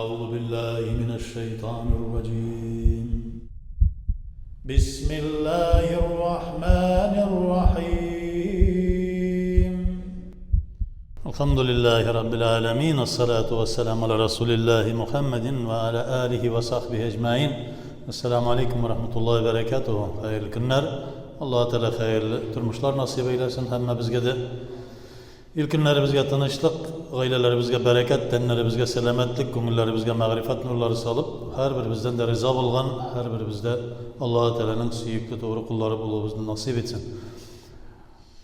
أعوذ بالله من الشيطان الرجيم بسم الله الرحمن الرحيم الحمد لله رب العالمين الصلاة والسلام على رسول الله محمد وعلى آله وصحبه أجمعين السلام عليكم ورحمة الله وبركاته خير көннәр Аллаһ Тәгалә хәерле тормышлар насыйп әйләсен һәммәбезгә дә. Ил көннәребезгә тынычлык, гаиләләребезгә бәрәкәт, тәннәребезгә сәламәтлек, күңелләребезгә мәгърифәт нурлары салып, һәрберебездән дә риза булган, һәрберебездә Аллаһы Тәгаләнең сөекле тугры куллары булуыбызны насыйп итсен.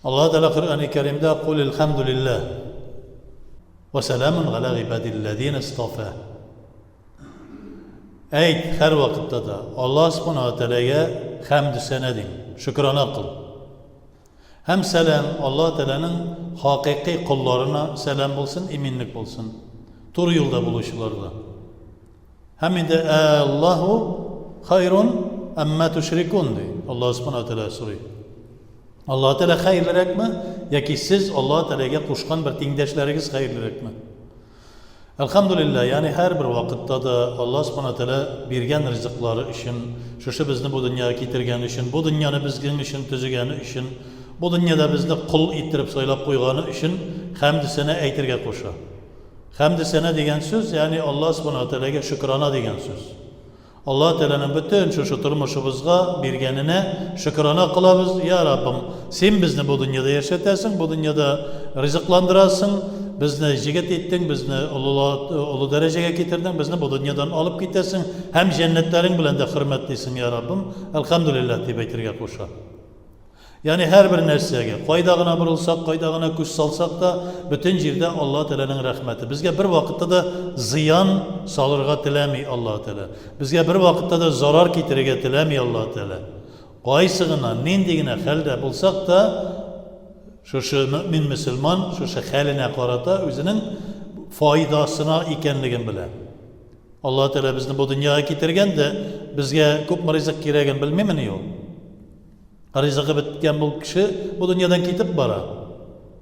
Аллаһы Тәгалә Коръәни Кәримдә Кул илхәмдүлилләһ вә сәламун галә гыйбадилләзина истафа. Әйт, һәрвакытта да Аллаһ Субхана ва Тәгаләгә хәмд сәнә дим, шөкрана кыл. Һәм сәлам Аллаһ Тәгаләнең хакыйкый колларына сәлам булсын, иминлек булсын. Туры юлда булучыларга. Һәм инде Аллаһу хайрун амма тушрикун ди. Аллаһ Субхана ва Тәгалә сорый. Аллаһ Тәгалә хәерлерәкме яки сез Аллаһ Тәгаләгә кушкан бер тиңдәшләрегез хәерлерәкме? Әлхәмдүлилләһ, ягъни һәрбер вакытта да Аллаһ Субхана Тәгалә биргән ризыклары өчен, шушы безне бу дөньяга китергән өчен, бу дөньяны безнең өчен төзегәне өчен, бу дөньяда безне кол иттереп сайлап куйганы өчен хәмде-сәнә әйтергә куша. Хәмде-сәнә дигән сүз, ягъни Аллаһ Субхана Тәгаләгә шөкрана дигән сүз. Аллаһ Тәгаләнең бөтен шушы тормышыбызга биргәненә шөкрана кылабыз, Я Раббым, Син безне бу дөньяда яшәтәсең, бу дөньяда ризыкландырасың, безне җегет иттең, безне олы, олы дәрәҗәгә китердең, безне бу дөньядан алып китәсең һәм җәннәтләрең белән дә хөрмәтлисең, Я Раббым, әлхәмдүлилләһ, дип әйтергә куша. Ягъни һәрбер нәрсәгә, кайда гына борылсак, кайда гына күз салсак та, бөтен җирдә Аллаһ Тәгаләнең рәхмәте. Безгә бер вакытта да зыян салырга теләми Аллаһ Тәгалә. Безгә бер вакытта да зарар китерергә теләми Аллаһ Тәгалә. Кайсы гына, нинди генә хәлдә булсак та, шушы мөмин мөселман шушы хәленә карата үзенең файдасына икәнлеген белә. Аллаһ Тәгалә безне бу дөньяга китергән дә, безгә күпме ризык кирәген белмимени ул? Ризыгы беткән бу кеше бу дөньядан китеп бара.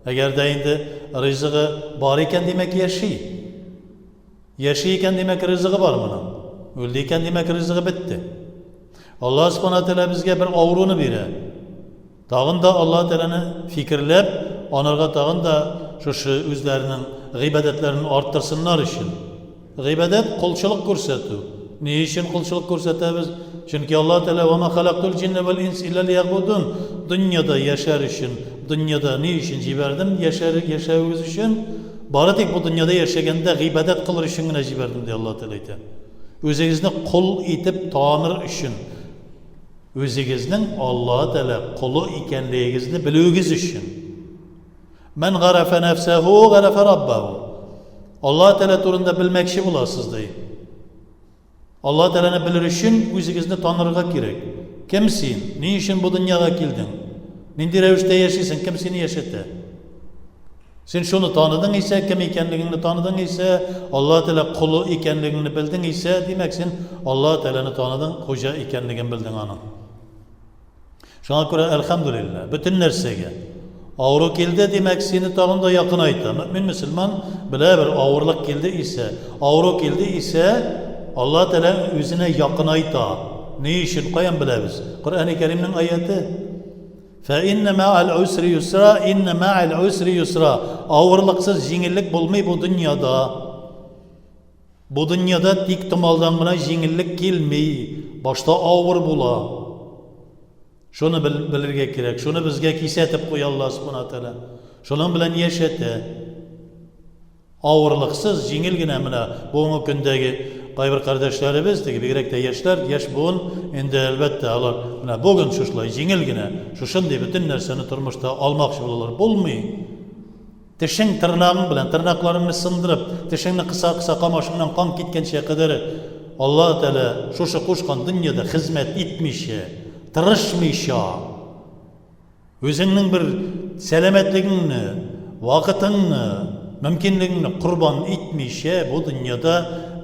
Әгәр дә инде ризыгы бар икән, димәк, яши. Яши икән, димәк, ризыгы бар моның. Үлде икән, димәк, ризыгы бетте. Аллаһ Субхана Тәгалә безгә бер авыруны бирә. Тагын да Аллаһ Тәгаләне фикерләп, анарга тагын да шушы үзләренең гыйбадәтләрен арттырсыннар өчен. Гыйбадәт, колчылык күрсәтү. Ни өчен колчылык күрсәтәбез? Чөнки Аллаһ Тәгалә «Ва ма халактул җинна вәл инс илля лиягъбудун» дөньяда яшәр өчен, дөньяда ни өчен җибәрдем? Яшәр, яшәвегез өчен. Бары тик бу дөньяда яшәгәндә гыйбадәт кылыр өчен генә җибәрдем, ди Аллаһ Тәгалә әйтә. Үзегезне кол итеп таныр өчен. Үзегезнең Аллаһ Тәгалә колы икәнлегегезне белүегез өчен. Мән гарәфә нәфсәһу гарәфә раббаһу. Аллаһ Тәгалә турында белмәкче буласыз, ди. Аллаһ Тәгаләне белер өчен үзегезне танырга кирәк. Кем син? Ни өчен бу дөньяга килдең? Нинди рәвештә яшисең? Кем сине яшәтә? Син шуны таныдың исә, кем икәнлегеңне таныдың исә, Аллаһ Тәгалә колы икәнлегеңне белдең исә, димәк, син Аллаһ Тәгаләне таныдың, хуҗа икәнлеген белдең аның. Шуңа күрә, әлхәмдүлилләһ, бөтен нәрсәгә. Авыру килде, димәк, сине тагын да якынайта. Мөэмин мөселман белә бер авырлык килде исә, авыру килде исә, Аллаһ Тәгалә үзенә якынайта. Ни өчен, каян беләбез? Коръәни Кәримнең аяте. Фә инна мә'әл усри юсра, инна мә'әл усри юсра. Авырлыксыз җиңеллек булмый бу дөньяда. Бу дөньяда тик томалдан гына җиңеллек килми, башта авыр була. Шуны белергә кирәк, шуны безгә кисәтеп куя Аллаһ Субхана Тәгалә. Шуның белән яшәтә. Авырлыксыз, җиңел генә менә бүгенге көндәге кайбер кардәшләребез, теге бигрәк тә яшьләр, яшь буын, инде әлбәттә алар менә бүген шушылай җиңел генә, шушындый бөтен нәрсәне тормышта алмакчы булалар. Булмый. Тешең тырнагың белән, тырнакларыңны сындырып, тешеңне кыса-кыса камашыңнан кан киткәнчә кадәр Аллаһ Тәгалә шушы кушкан дөньяда хезмәт итмичә, тырышмыйча, үзеңнең бер сәламәтлегеңне, вакытыңны, мөмкинлегеңне корбан итмичә бу дөньяда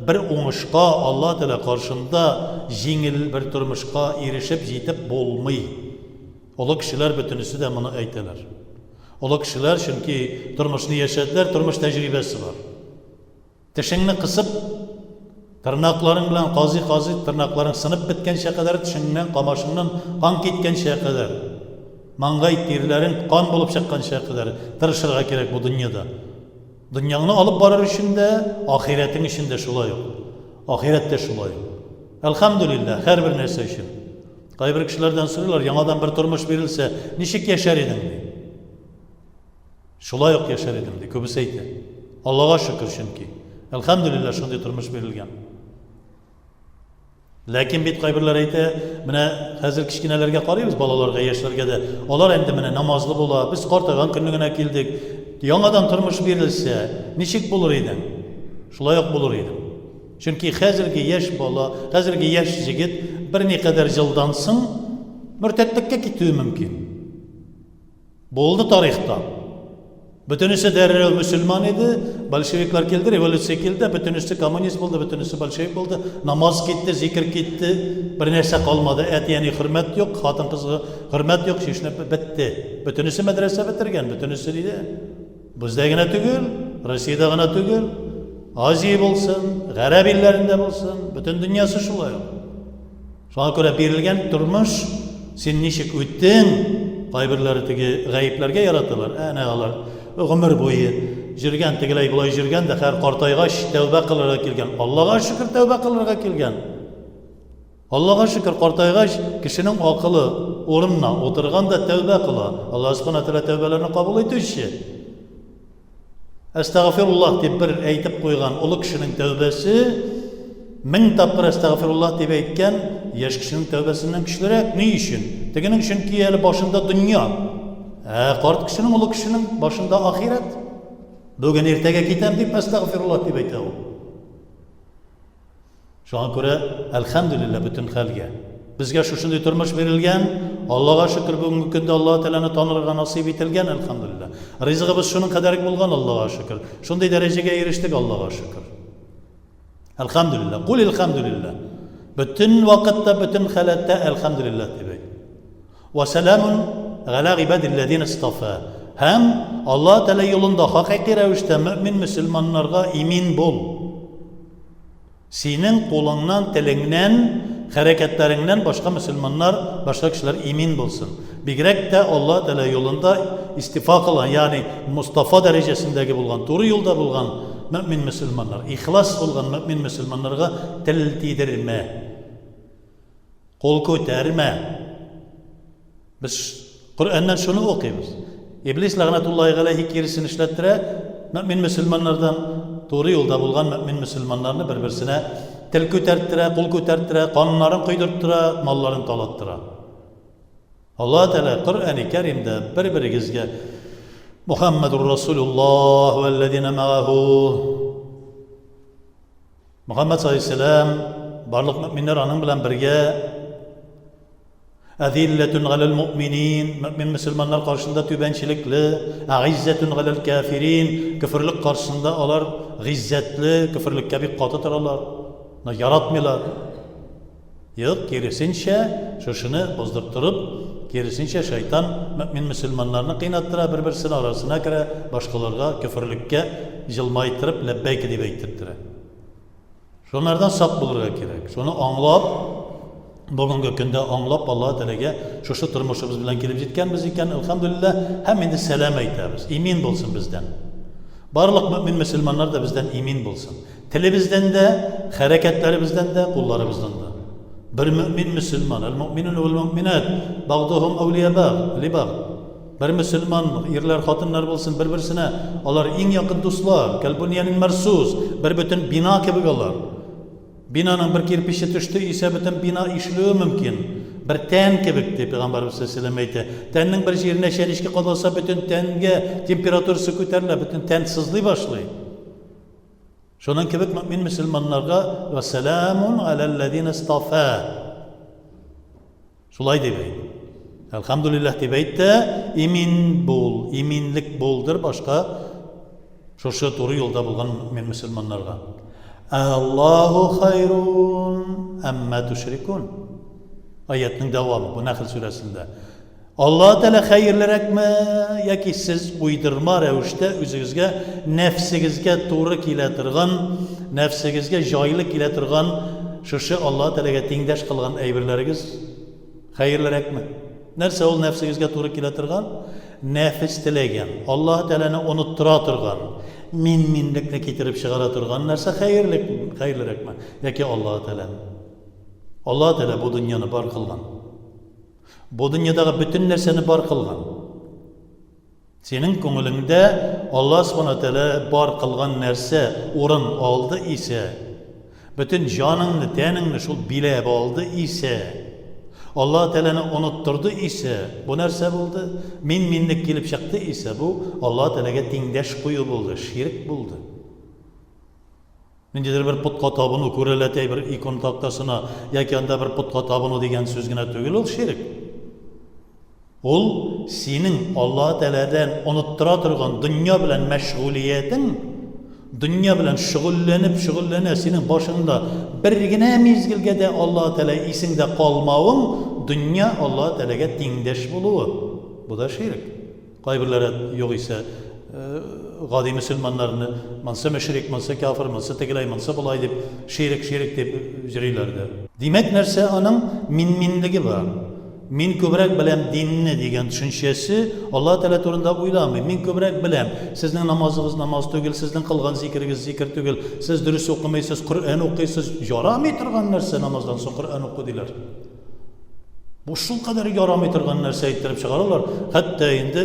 бер уңышка Аллаһ Тәгалә каршында җиңел бер тормышка ирешеп җитеп булмый. Олы кешеләр бөтенесе дә моны әйтәләр. Олы кешеләр, чөнки тормышны яшәделәр, тормыш тәҗрибәсе бар. Тешеңне кысып, Тырнакларың белән казый-казый, тырнакларың сынып беткәнчә кадәр, тешеңнән, камашыңнан кан киткәнчә кадәр, маңгай тирләрең кан булып чыкканча кадәр тырышырга кирәк бу дөньяда. Дөньяңны алып барыр өчен дә, ахирәтең өчен дә шулай ук. Ахирәт тә шулай ук. Әлхәмдүлилләһ, һәрбер нәрсә өчен. Кайбер кешеләрдән сорыйлар, яңадан бер тормыш бирелсә, ничек яшәр идең, ди. Шулай ук яшәр идем, ди, күбесе әйтә. Аллага шөкер чөнки. Әлхәмдүлилләһ, шундый тормыш бирелгән. Ләкин бит кайберләр әйтә, менә хәзер кечкенәләргә карыйбыз, балаларга, яшьләргә дә. Алар инде менә намазлы була, без картайган көнне генә килдек. Яңадан тормыш бирелсә, ничек булыр идең? Шулай ук булыр идем. Чөнки хәзерге яшь бала, хәзерге яшь җегет берникадәр җылдан соң мөртәтлеккә китүе мөмкин. Булды тарихта. Бөтенесе дәррәү мөселман иде, большевиклар килде, революция килде, бөтенесе коммунист булды, бөтенесе большевик булды, намаз китте, зикер китте, бер нәрсә калмады, әти-әни хөрмәт юк, хатын-кызга хөрмәт юк, чишенеп бетте. Бөтенесе мәдрәсә бетергән, бөтенесе диде. Бездә генә түгел, Россиядә генә түгел, Азия булсын, гарәп илләрендә булсын, бөтен дөньясы шулай ук. Шуңа күрә бирелгән тормыш, син ничек үттең, кайберләре теге гаепләргә яраталар, әнә алар гомер буе җөргән, тегеләй болай җөргән дә, хәер картайгач тәүбә кылырга килгән. Аллага шөкер, тәүбә кылырга килгән. Аллага шөкер, картайгач кешенең акылы урынына утырган да тәүбә кыла. Алла Субхана Тәгалә тәүбәләрне кабул итүче. Әстәгъфируллаһ дип бер әйтеп куйган олы кешенең тәүбәсе мең тапкыр әстәгъфируллаһ дип әйткән яшь кешенең тәүбәсеннән көчлерәк. Ни өчен? Тегенең чөнки әле башында дөнья. Ә карт кешенең, олы кешенең башында ахирәт. Бүген иртәгә китәм дип әстәгъфируллаһ дип әйтә ул. Шуңа күрә, әлхәмдүлилләһ, бөтен хәлгә. Безгә шушындый тормыш бирелгән, Аллага шөкер, бүгенге көндә Аллаһ Тәгаләне танырга насыйп ителгән, әлхәмдүлилләһ. Ризыгыбыз шуның кадәр булган, Аллага шөкер. Шундый дәрәҗәгә ирештек, Аллага шөкер. Әлхәмдүлилләһ. Кул әлхәмдүлилләһ. Бөтен вакытта, бөтен халәттә әлхәмдүлилләһ дип әйт. Вә сәламун галә гыйбадилләзина истафа. Һәм Аллаһ Тәгалә юлында хакыйкый рәвештә мөэмин мөселманнарга имин бул. Синең кулыңнан, телеңнән, хәрәкәтләреңнән башка мөселманнар, башка кешеләр имин булсын. Бигрәк тә Аллаһ Тәгалә юлында истифа кылган, ягъни Мостафа дәрәҗәсендәге булган, туры юлда булган мөэмин мөселманнар, ихлас булган мөэмин мөселманнарга тел тидермә. Кул күтәрмә. Без Коръәннән шуны укыйбыз. Иблис ләгънәтуллаһи галәйһи киресен эшләттерә, мөэмин мөселманнардан туры юлда булган мөэмин мөселманнарны бер-берсенә тел күтәрттерә, кул күтәрттерә, каннарын койдырттыра, малларын талаттыра. Аллаһ Тәгалә Коръәни Кәримдә бер-берегезгә Мухаммадур Расулуллаһ вәлләзина мәгәһу Мөхәммәд саллаллаһу барлык мөэминнәр аның белән бергә Әзилләтун галәл муъминин, мөэмин мөселманнар каршында түбәнчелекле, әгыйззәтун галәл кафирин, көферлек каршысында алар гыйззәтле, көферлеккә бик каты торалар, яратмыйлар. Юк, киресенчә, шушыны боздырттырып, киресенчә, шайтан мөэмин мөселманнарны кыйнаттыра, бер-берсенә арасына керә, башкаларга көферлеккә җылмайтырып, ләббәйкә дип әйттертерә. Шунардан сак булырга кирәк. Шуны аңлап, бүгенге көндә аңлап, Аллаһ Тәгаләгә шушы тормышыбыз белән килеп җиткәнбез икән, әлхәмдүлилләһ, һәм инде сәлам әйтәбез. Имин булсын бездән. Барлык мөэмин мөселманнар да бездән имин булсын. Телебездән дә, хәрәкәтләребездән дә, кулларыбыздан да. Бер мөэмин мөселман, әл-мөэминун вәл-мөэминат, багдухум әүлия баг, ли баг. Бер мөселман, ирләр, хатыннар булсын, бер-берсенә алар иң якын дуслар, кәлбуньянин марсус, бер бөтен бина кебек алар. Бинаның бер кирпиче төште исә бөтен бина ишелүе мөмкин. Бер тән кебек, дип Пәйгамбәрбез саллаллаһу алейһи әйтә. Тәннең бер җиренә чәнечке кадалса, бөтен тәнгә температурасы күтәрелә, бөтен тән сызлый башлый. Шуның кебек мөмин мөселманнарга вә сәламун аләлләзина истафа. Шулай дип әйт. Әлхәмдүлилләһ дип әйт тә, имин бул, иминлек булдыр башка шушы туры юлда булган мөмин мөселманнарга. Аллаһу хайрун әмма тушрикун. Аятның дәвамы бу Нәхл сүрәсендә. Аллаһ Тәгалә хәерлерәкме яки сез уйдырма рәвештә үзегезгә, нәфсегезгә туры килә торган нәфсегезгә җайлы килә торган шушы Аллаһ Тәгаләгә тиңдәш кылган әйберләрегез хәерлерәкме? Нәрсә ул нәфсегезгә туры килә торган? Нәфес теләгән, Аллаһ Тәгаләне оныттыра торган, мин-минлекне китереп чыгара торган нәрсә хәерле, хәерлерәкме? Яки Аллаһ Тәгаләме? Аллаһ Тәгалә бу дөньяны бар кылган. Бу дөньядагы бөтен нәрсәне бар кылган. Синең күңелеңдә Аллаһ Субхана Тәгалә бар кылган нәрсә урын алды исә, бөтен җаныңны, тәнеңне шул биләп алды исә, Аллаһ Тәгаләне оныттырды исә, бу нәрсә булды? Мин-минлек килеп чыкты исә, бу Аллаһ Тәгаләгә тиңдәш кую булды, ширк булды. Ниндидер бер потка табыну, күрәләтәй бер икон тактасына яки анда бер потка табыну дигән сүз генә түгел ул ширк. Ул синең Аллаһ Тәгаләдән оныттыра торган дөнья белән мәшгулиятең, дөнья белән шөгыльләнеп шөгыльләнә синең башыңда бер генә мизгелгә дә Аллаһ Тәгалә исеңдә калмавың, дөнья Аллаһ Тәгаләгә тиңдәш булуы. Бу да ширк. Кайберләре югыйсә гади мөселманнарны монсы мөшрик, монсы кяфер, монсы тегеләй, монсы болай дип ширек, ширек дип йөриләр дә. Димәк, нәрсә аның мин-минлеге бар. Мин күбрәк беләм динне дигән төшенчәсе Аллаһ Тәгалә турында уйламый. Мин күбрәк беләм. Сезнең намазыгыз намаз түгел, сезнең кылган зикерегез зикер түгел. Сез дөрес укымыйсыз, Коръән укыйсыз. Ярамый торган нәрсә намаздан соң Коръән уку диләр. Бу шулкадәр ярамый торган нәрсә әйттереп чыгаралар. Хәтта инде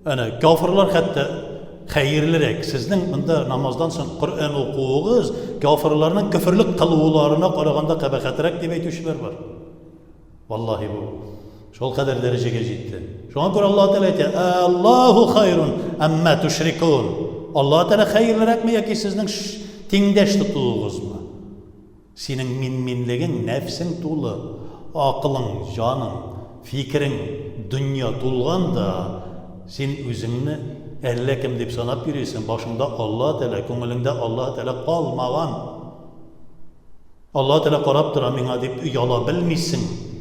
әнә кафирлар хәтта хәерлерәк. Сезнең монда намаздан соң Коръән укуыгыз кафирларның көферлек кылуларына караганда кабахәтрәк дип әйтүчеләр бар. Валлаһи бу шул кадәр дәрәҗәгә җитте. Шуңа күрә Аллаһ Тәгалә әйтә: "Аллаһу хайрун амма тушрикун." Аллаһ Тәгалә хәерлерәкме яки сезнең тиңдәш тотуыгызмы? Синең мин-минлегең, нәфсең тулы, акылың, җаның, фикерең, дөнья тулган да, син үзеңне әллә кем дип санап йөрисең, башыңда Аллаһ Тәгалә, күңелеңдә Аллаһ Тәгалә калмаган. Аллаһ Тәгалә карап тора миңа дип ояла белмисең.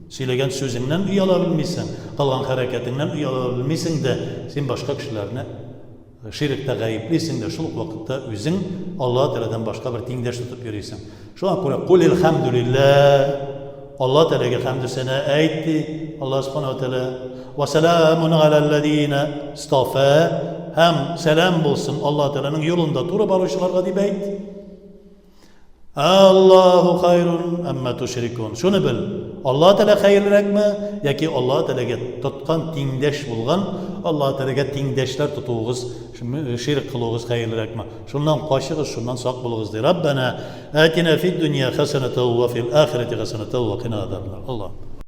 Сөйләгән сүзеңнән ояла белмисең, кылган хәрәкәтеңнән ояла белмисең дә, син башка кешеләрне Ширектә гаеплисең дә, шул ук вакытта үзең Аллаһ Тәгаләдән башка бер тиңдәш тотып йөрисең. Шуңа күрә кулилхәмдүлилләһ, Аллаһ Тәгаләгә хәмдү сәнә әйт, ди Аллаһ Субханаһу ва Тәгалә. Ва сәламун галәлләзина истафа, һәм сәлам булсын Аллаһ Тәгаләнең юлында туры баручыларга дип әйт. Аллаһу хайрун амма тушрикун. Шуны бел. Аллаһ Тәгалә хәерлерәкме яки Аллаһ Тәгаләгә тоткан тиңдәш булган Аллаһ Тәгаләгә тиңдәшләр тотуыгыз, ширк кылуыгыз хәерлерәкме? Шуннан качыгыз, шуннан сак булыгыз ди. Раббана атина фид дөнья хасанатан ва фил ахирати хасанатан ва кина азабаннар. Аллаһ.